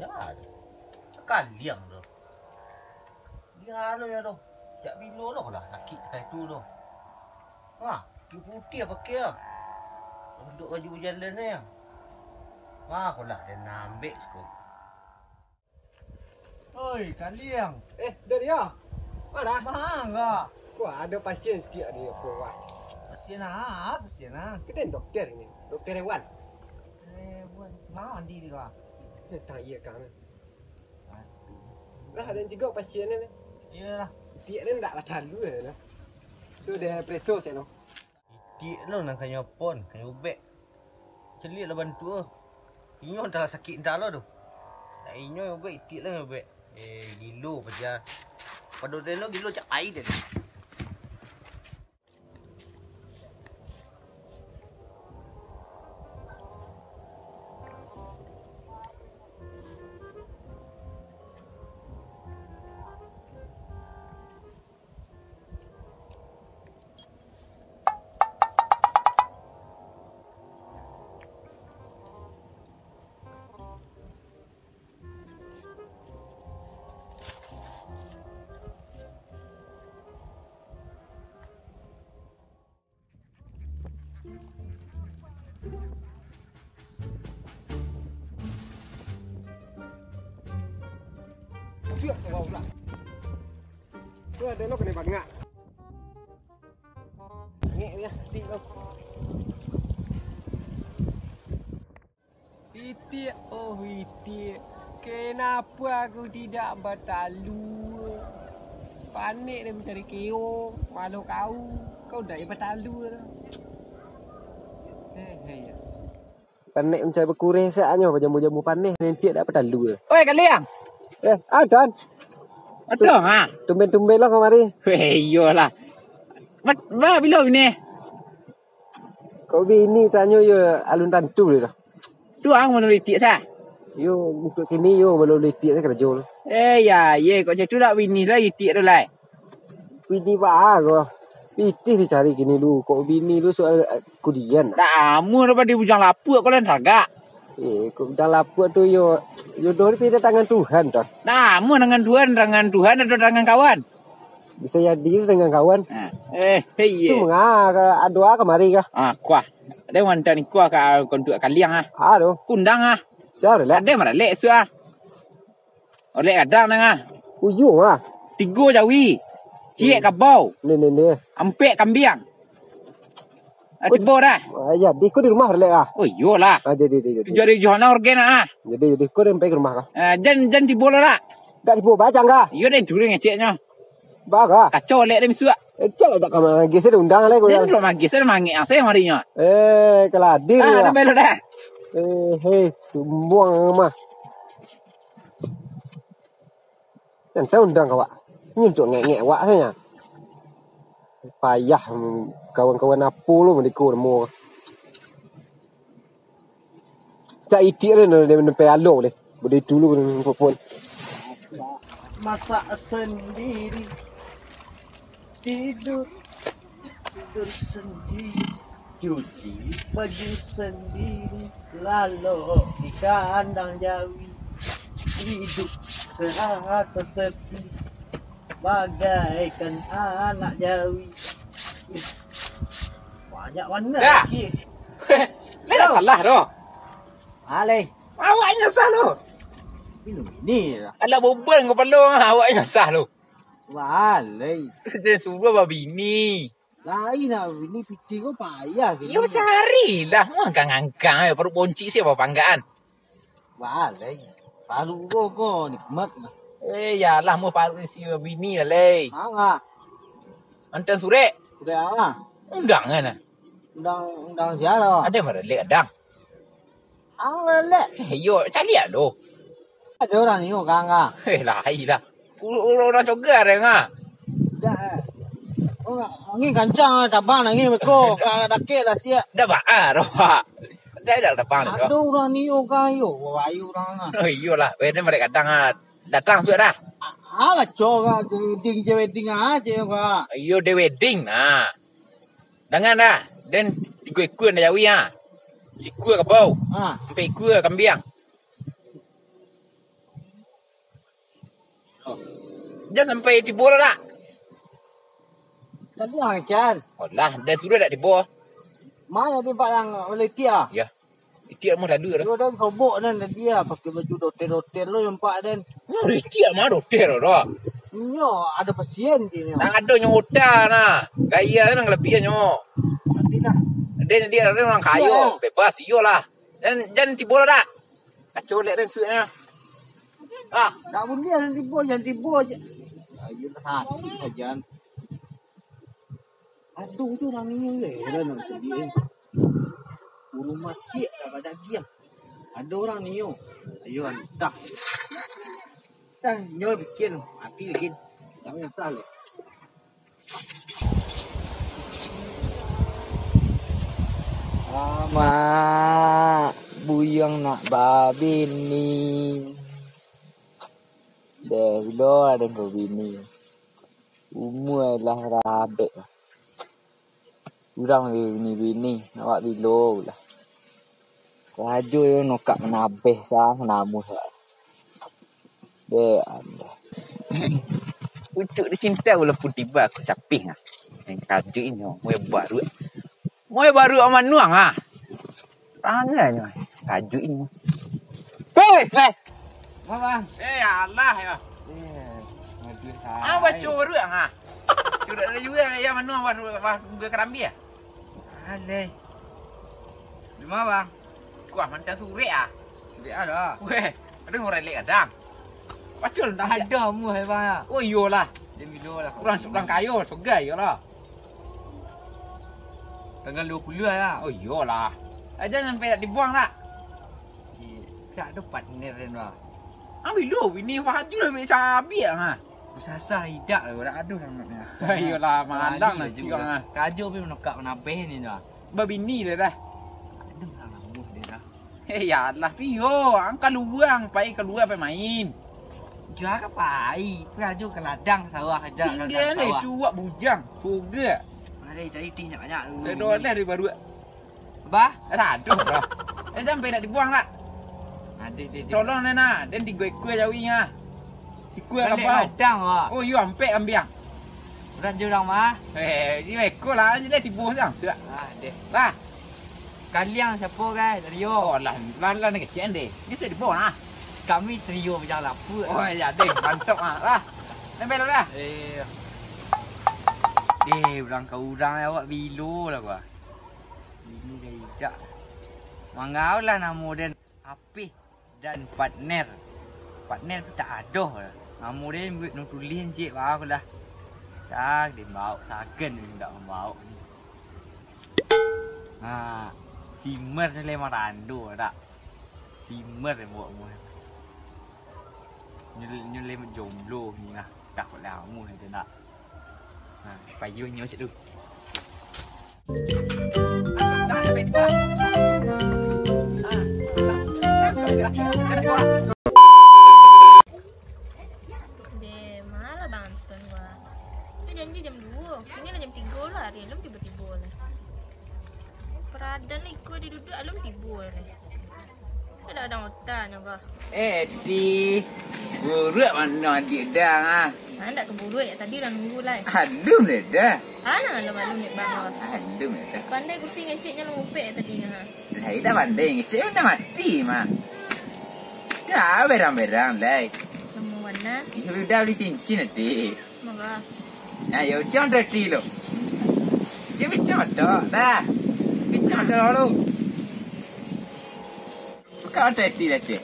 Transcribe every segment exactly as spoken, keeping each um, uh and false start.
Ya, kaliang tu. Dia anu ya tu. Jak bilo lo lah sakik sakai tu tu. Ha, putiah pakai ah. Untuk baju bajalan ni. Ha, ko lah dia nambek siko. Oi, kaliang. Eh, dah dia. Mana? Manga. Wah, ada pasien setiap di ko wah. Pasien ah, pasien ah. Kita dokter ni, dokter hewan. Hewan. Manga mandi di ko? Eh, tak iya kan. Lah, ada juga pasien ni. Iyalah. Tiak ni ndak batalua lah. Tu dia preso seno. Itiak lo nan kanyo pon, kanyo ubek. Celiak lah bantu tu. Inyo entahlah sakik entah lo tu. Nak inyo ubek, itiak lah ubek. Eh, gilo paja. Pado deno gilo cak pai tadi. Siap, siap, siap. Tu ada lo kena bangak. Bangak dia, mati lo. Itiak, oh itiak, kenapa aku tidak batalua? Panek dia mencari keong, walau kau, kau dak payah batalua doh. Heh, heh, ya. Panek mencari bakureh, saaknyo bajambu-jambu paneh, itiak dak batalua. Oi, kaliang! Eh, Adan! Adan, ha? Tumben-tumben lah kamari. Weh, iyolah. Mat-, ba, bilo bini? Kok bini tanyo yo alun tantu deh tu. Tu ang mano itiak sa? Yo, untuk kini yo balun itiak sa karajo tu. Eh, ya, ye, kok macam tu dak bini lah itiak tu lai. Bini baa ko. Pitih dicari kini lu. Kok bini lu soal kudian. Dak amuah daripada bujang lapuak ko lain ragak. Eh, kok bujang lapuak tu yo, jodoh ni pindah tangan Tuhan tu. Dak amuah tangan Tuhan, tangan Tuhan atau tangan kawan? Bisa jadi dengan kawan. Ha. Eh, hei, tu ye. Manga ka, ado a kamari kah? Ah, kuah. Ado mantan kuah ka konduak kaliang ah. Ado. Kundang ah. Sia ralek? Ado maralek su ah. Oleh gadang nang ah. Uyo ah. Tigo jawi. Ciek kabau. Ni, ni, ni. Ampek kambiang. Ah, tibo dah. Ah, ya, di ko di rumah ralek ah. Oh, iyolah. Ah, jadi, jadi, jadi. Jari Johana orgen ah. Jadi, jadi ko di sampai ke rumah kah? Ah, jan, jan tibo lah. Dak tibo bajang kah? Iyo deh, turun ngeceknyo. Baga. Kacau lek dia misuak. Eh, cak dak ka magis dia undang lek. Dia undang magis dia mangik asai marinyo. Eh, kaladir. Ah, dah belok dah. Eh, hei, tumbuang mah. Yang tahu undang kawak. Ini untuk ngek-ngek awak saja. Payah, hmm, kawan-kawan apo lo mendiko nemu. Cak itik le, nang, nang, nang, alok le. Budi tulu pun. Masak sendiri. Tidur. Tidur sendiri. Cuci baju sendiri. Lalok di kandang jawi. Hidup terasa sepi. Bagaikan anak jawi. Banyak warna. Dah. Lagi. Leh dah salah tu. Alai. Awak nyasah tu. Minum ini lah. Alah bobon kepala awak nyasah tu. Walai. Dia suruh babini. Lain lah bini pitih ko payah. Yo carilah. Mangkang-angkang ayo paruik boncik sia bapanggaan. Walai. Paruik ko, ko nikmat lah. Eh, yalah, muah paruik isi bini lah, lei. Manga. Antan surek. Surek ah. Undang kan? Undang, undang sia lah. Ada maralek, adang. Ang maralek. Eh, yo, caliak lo. Ada urang nio kang ah. Eh, lain lah. Urang-urang cogar yang ah. Dah. Oh, angin kancang ah, cabang angin beko. Ka dakek lah siak. Dah baa doh, Pak. Dah, dah tabang dah. Ada urang nio kang yo, bayu urang ah. Oh, iyolah. Weh, ni marek gadang ah. Datang sudah dah. Ah, baco ka wedding je wedding ah, je ka. Iyo, de wedding nah. Dangan dah. Den tigo ikua ndak jawi ah. Sikua kabau. Ah. Ampek ikua kambiang. Jan sampai tibo lah dak? Tadi lah, Chan. Alah, dah suruh dak tibo? Mana tempat yang boleh tiap? Ya. Itiak mah lalu dah. Yo, dan sobok dan dia pakai baju doter-doter lo nampak dan. Nyo itiak mah doter dah. Nyo ada pasien ti nyo. Nah, ada nyo hotel nah. Gaya kan lebih nyo. Nantilah. Dia, dia orang kaya, siap, bebas, iyolah. Dan jan tibo lah dak? Kacau lek dan suiknya. Ah, dak boleh jan tibo, jan tibo aja. Ayo lah, hati saja. Aduh, tu urang nio je, heran nak sadiah. Urang masiak lah badagiang. Ado urang nio. Ayo, antah. Tah, nyo bikin, api bikin. Tak payah salah. Amak, buyuang nak babini. Deh, bilo ado babini. Umua lah rabek. Urang bini-bini, awak bilo lah. Karajo yo nokak manabeh, sang namuah. Dek, anda. Pucuk di cinta walaupun tiba aku sapih nah. Yang karajo inyo, mulai baru. Mulai baru amanuang ah. Tangan nyo. Karajo inyo. Hei, hei. Apa, Bang? Eh, alah yo. Eh, ngadu saya. Ah, baco baru ah. Curang dah juga ya mano bah bah bunga karambia. Alai. Di ma, Bang? Kuah mancang surek ah. Surek ah dah. Weh, ada urang lek gadang. Pacul dah. Ada mu hai, Bang. Oh iyolah. Dia milo lah. Urang urang kayo, sogai iyolah. Tanggal dua puluh lah. Oh iyolah. Aja sampai nak dibuang tak? Dak ado partner den, Bang. Ambil lo bini baju lah ambil cabiak ha. Basasah idak lah, dak ado nan nak basasah. Iyolah, malang lah si Bang ah. Karajo pi manokak manabeh ni dah. Babini lah dah. Aduh, lah lamuah dia dah. Eh, ya Allah, Pio, ang kaluang, pai kalua pai main. Jual ka pai, karajo ka ladang sawah aja. Tinggal ni tu awak bujang, suga. Ada cari ti banyak-banyak dulu. Dah dua lah dari baru. Bah? Dah aduh, bro. Eh, sampai nak dibuang tak? Aduh, aduh, aduh. Tolong ni nah, den tigo ekor jawi ngah. Sikua kapau. Ladang, Bang. Oh, iyo, ampek ambiang. Urang jo urang mah. Eh, ni ekor lah, ni dah tibo sang. Sudah. Ah, deh. Lah. Kaliang siapa, guys? Dari yo. Oh, lah, lah, lah, nak kecil deh. Ni sudah dibawa nah. Kami trio bujang lapuk. Oh, ya deh, mantap ah. Lah. Sampai lah dah. Eh. Deh, urang ka urang awak bilo lah gua. Bini dah idak. Mangau lah namo den Apih dan partner. Partner tu tak ado lah. Namo den buek nang tulih cik baru lah. Dah, den baok sagan den dak mambaok ni. Ha, simer ni lai marando dak. Simer den baok rumah. Nyo, nyo lai jomblo ni lah. Takut lamo itu nak. Ha, payu nyo cik tu. Deh, malah Bang Anton, wah. Dia janji jam dua. Kini lah jam tiga lah hari. Alun tibo-tibo lah. Paradan lah iko dia duduk, alun tibo lah. Kadang-kadang otaknyo, bah. Eh, Ti. Buruak mano adik dang, ah? Ha, ndak ka buruak, tadi urang nunggu lai. Alun dah dah. Ha, nang alun-alun dek bang, bah. Alun dah dah. Pandai kursi ngeceknyo lungupek tadi, ha. Lai dah pandai ngecek, dah mati mah. Dah berang-berang lai. Namo warna? Iyo, udah beli cincin, adik. Mangga. Nah, yo, ucang tadi lo. Dia bincang otak dah. Bincang otak lo. Buka otak tadi lah, cik.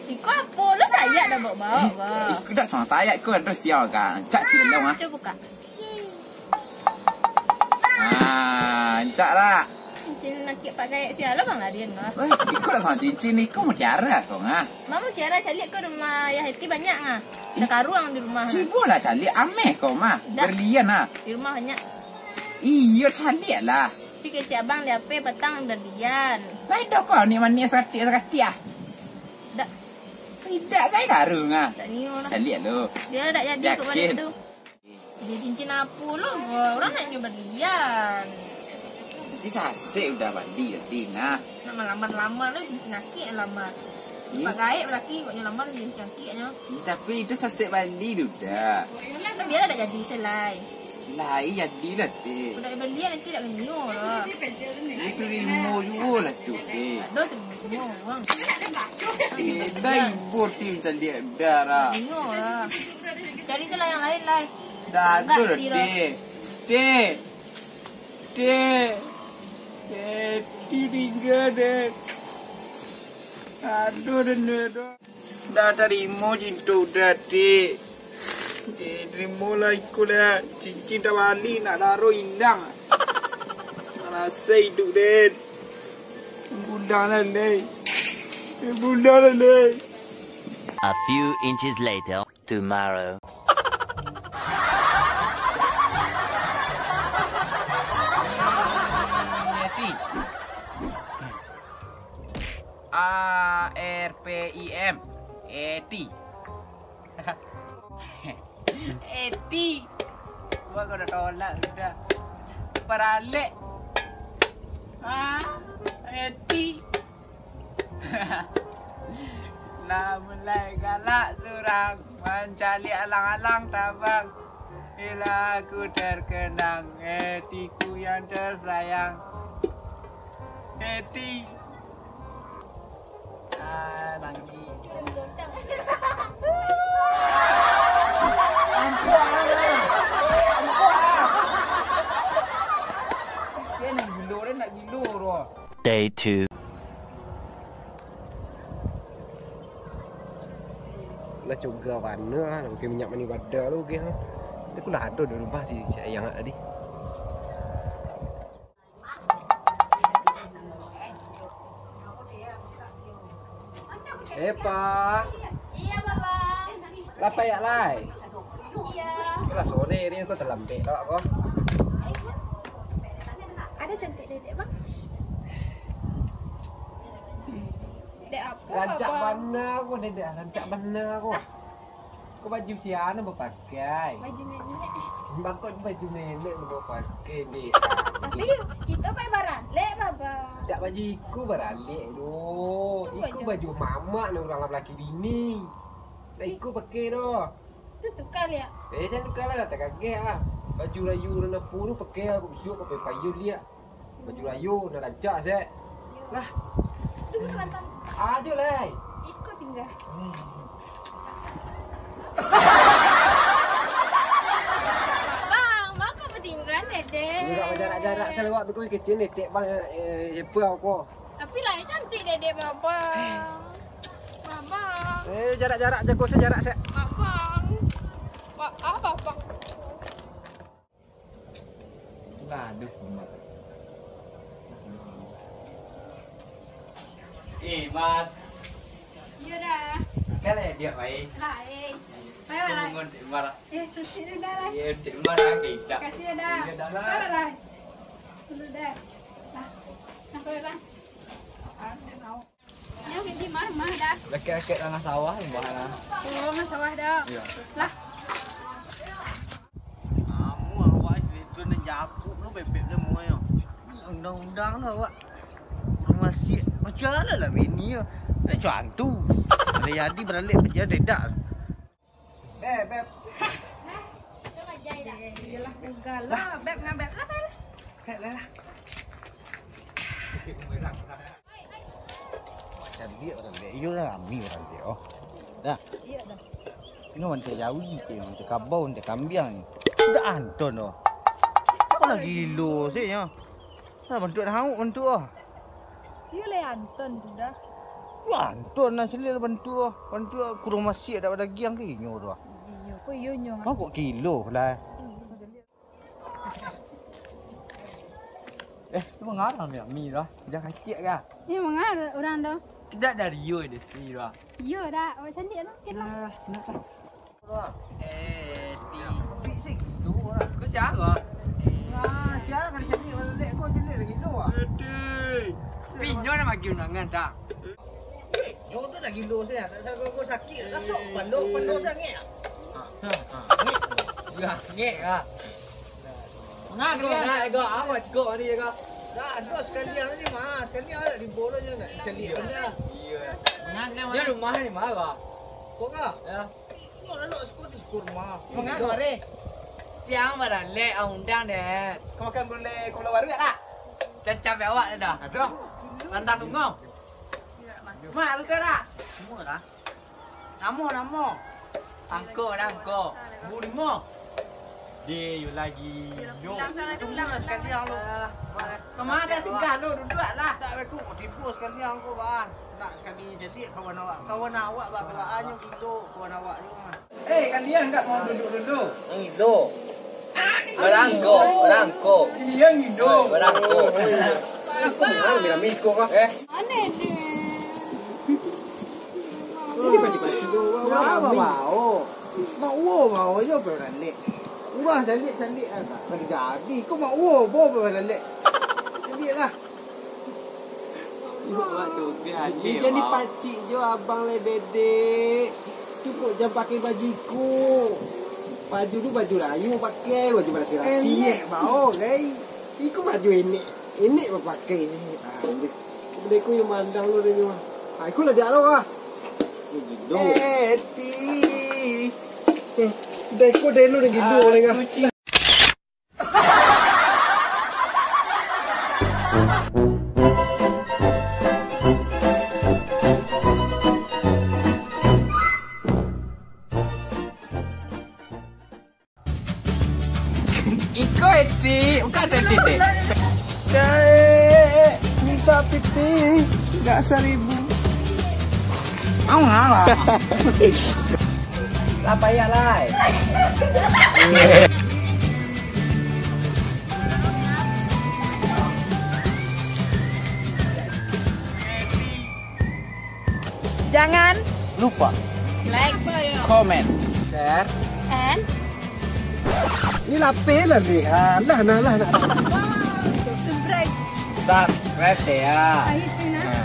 Iko apo? Lo sayak dah bawa-bawa, bah. Iko dak sama sayak, iko ado siang kan. Cak si dalam ah. Cuba buka. Ah, rancak lah. Cincin laki Pak Gaek sia lo bang larian ko. Eh, iko lah sama cincin ni, iko mutiara ko ngah. Bang mutiara caliak ko rumah Yah Eti banyak ngah. Ih, sakaruang di rumah. Cubo lah caliak, ameh ko mah. Dah. Berlian ah. Di rumah banyak. Iyo, caliak lah. Tapi kecek abang di H P patang berlian. Lah, dah ko ni manih sakatik-sakatik ah. Dak. Tidak, saya karung ah. Dak nio lah. Caliak lo. Dia dak jadi kok malam tu. Dia cincin apo lo ko? Urang nak nyo balian. Cincin sasek udah bali tadi nah. Nak malamar-lamar lo cincin aki yang lamar. Pak gaek balaki kok nyo lamar, cantik nyo. Tapi itu sasek bali tu dak. Biarlah dak jadi selai. Lai jadilah, Dek. Dak bali nanti dak nio lah. Itu limo juo lah tu, Dek. Ado tu limo uang. Eh, dah ibur tim cantik dah lah. Nio lah. Cari selai yang lain lah. Dah ado lah, Dek. Dek. Dek. Eh, tingga, Dek. Aduh, denda tu. Dah tarimo cinto udah, Dek. Eh, tarimolah iko lah. Cincin tabali, nak daro ilang. Rasa idup, Dek. Budak lah, Dek. Budak lah, Dek. A few inches later. Tomorrow. A R P I M. Eti. Eti. Gua kau dah tolak sudah. Paralek. Ah, Eti. Lah mulai galak surang, mancaliak alang-alang tabang. Bila aku terkenang, Etiku yang tersayang. Eti. Ah, nangis. Dia nak gilo, dia nak gilo tu. Day two. Lah coga bana lah, nak pakai minyak manih bada tu, oke, ha. Tapi aku lah ado di rumah si, si ayang tadi. Eh, Pa. Iya, Baba. Lah payak lai. Iya. Itulah sore ni, kau terlambek awak ko. Ada cantik dedek, Bang. Dek apa, Rancak Bang? Bana ko, dedek, rancak bana ko. Ko baju sia nan bapakai? Baju nenek. Bako baju nenek nan bapakai, dek. Tapi kita pakai baralek, Baba. Dak baju iko baralek doh. Itu iko baju. Baju mamak nan urang lah balaki bini. Dak iko pakai doh. Tu tukar liak. Eh, jan tukar lah, dak kageh ah. Baju rayo nan apo tu pakai aku bisuak, aku pakai payun liak. Baju rayo, nan rancak, sek. Lah. Tunggu sabanta. Ajo lai. Iko tingga. Eh. Bang, mako batingga, Dede. Enggak bajarak-jarak, salawat beko kecil, netek bang, eh, siapa aku? Tapi lah, cantik, Dede, Baba. Eh. Baba. Eh, jarak-jarak, jago sejarak, sek. Baba. Ba-, ah, Baba. Lah, aduh, sumpah. Eh, Mat. Iyo, Da. Kan lah, dia baik. Lah, eh. Baik, baik. Ngomong, Mat. Eh, suci tu, Da, lah. Iya, Mat, lah, kita. Makasih, Da. Iya, Da, lah. Baik, baik. Dulu, Da. Nah, nah, baik, baik. Nyo di ma, ma, Da? Lakek-lakek tangah sawah, Mbah, nah. Oh, tangah sawah, Da. Iyo. Lah. Kamu awak itu nan japuik lu, bebek lu, muanyo. Undang-undang lu, awak. Rumah sik, macam mana lah bini yo? Macam hantu. Ada jadi beralek, macam ada dak. Eh, Beb. Iyolah, uga lah, Beb, ngabeb lah, Beb. Beb, lah, lah. Macam dia orang dek. Iyo lah, rami orang dek, oh. Dah. Iyo, dah. Ini wantai jawi ke, wantai kabau, wantai kambiang ni. Udah Anton, oh. Kau lagi gilo sih, ya. Nah, bantuak dah hauk bantuak ah. Iyo lai Anton tu dah. Yo Anton lah selil bantuak ah. Bantuak ah, kurang masiak dak badagiang ke inyo tu ah. Iyo, ko iyo nyo. Bang, kok kilo lah. Eh, tu mangarang ni mi lah. Dah kacik kah? Iyo, mangarang orang tu. Dak dari yo desi lah. Iyo dah, awak cantik lah. Okey lah. Nah, nak lah. Eh, di. Kau siapa? Wah, siapa kan jadi orang lek kau jelek lagi lu ah. Aduh. Pinyo nak bagi undangan dah. Yo tu lagi lu saya, tak sabar kau sakit. Rasuk pandau, pandau sangat. Ha, ha, ha. Ngek. Ya, ngek ah. Mangah kalian? Nak agak awak cakap ni agak. Dah, dah sekalian ni mah. Sekalian ada di bola je nak cari benda. Dia rumah ni marah. Kok ka? Ya. Kok lalok siko di siko rumah. Mangah kok, Re? Piang baralek, ah, undang deh. Kau makan gulai, kau baru tak? Cacam awak dah. Aduh. Lantang tunggu. Mak, lu kau dah? Semua dah. Namo, namo. Angko, dah, angko. Bu limo. Di, yu lagi. Yo. Tunggu lah sekali, ang, lu. Kama dah singgah, lu? Duduak lah. Tak, aku mau tipu sekali, ang, kau, bah. Nak sekali jadi kawan awak. Kawan awak, bah, kalau anyo gilo, kawan awak tu, mah. Eh, kalian tak mau duduk dulu? Gilo. Barangko, barangko. Kalian gilo. Barangko. Aku memang bilang misko kah? Eh? Aneh ni. Ini pacik-pacik tu, wah, wah, Kenapa, wah. Bao? Mak uwo bao jo pe lalek. Urang caliak-caliak ah, tak terjadi. Kau mak uwo bao pe lalek. Caliak lah. Mak uwo tu ke Dia aje, jadi bao. Pacik jo abang le dedek. Cukup jan pakai baju iko. Baju tu baju rayo pakai, baju barasi-rasi. Enek bao, gai. Iko baju enek. Enek bapakai ni. Ah, anjir. Benda iko yang mandang lu dia ni, mah. Ah, iko lah dia lo ah. Ni gilo. Eti. Eh, benda iko dia lo ni gilo, ah, orang ah. Kucing. Iko Eti, bukan Eti deh. Cek, minta piti, enggak seribu. Mau ngalah. Lah payah lah. Jangan lupa like, comment, share, and ini lapeh lah lihat lah, nah, lah, nah. Subscribe. Subscribe ya. Ayo, Tina. Nah.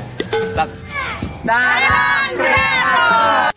Subscribe. Dalam Kreator.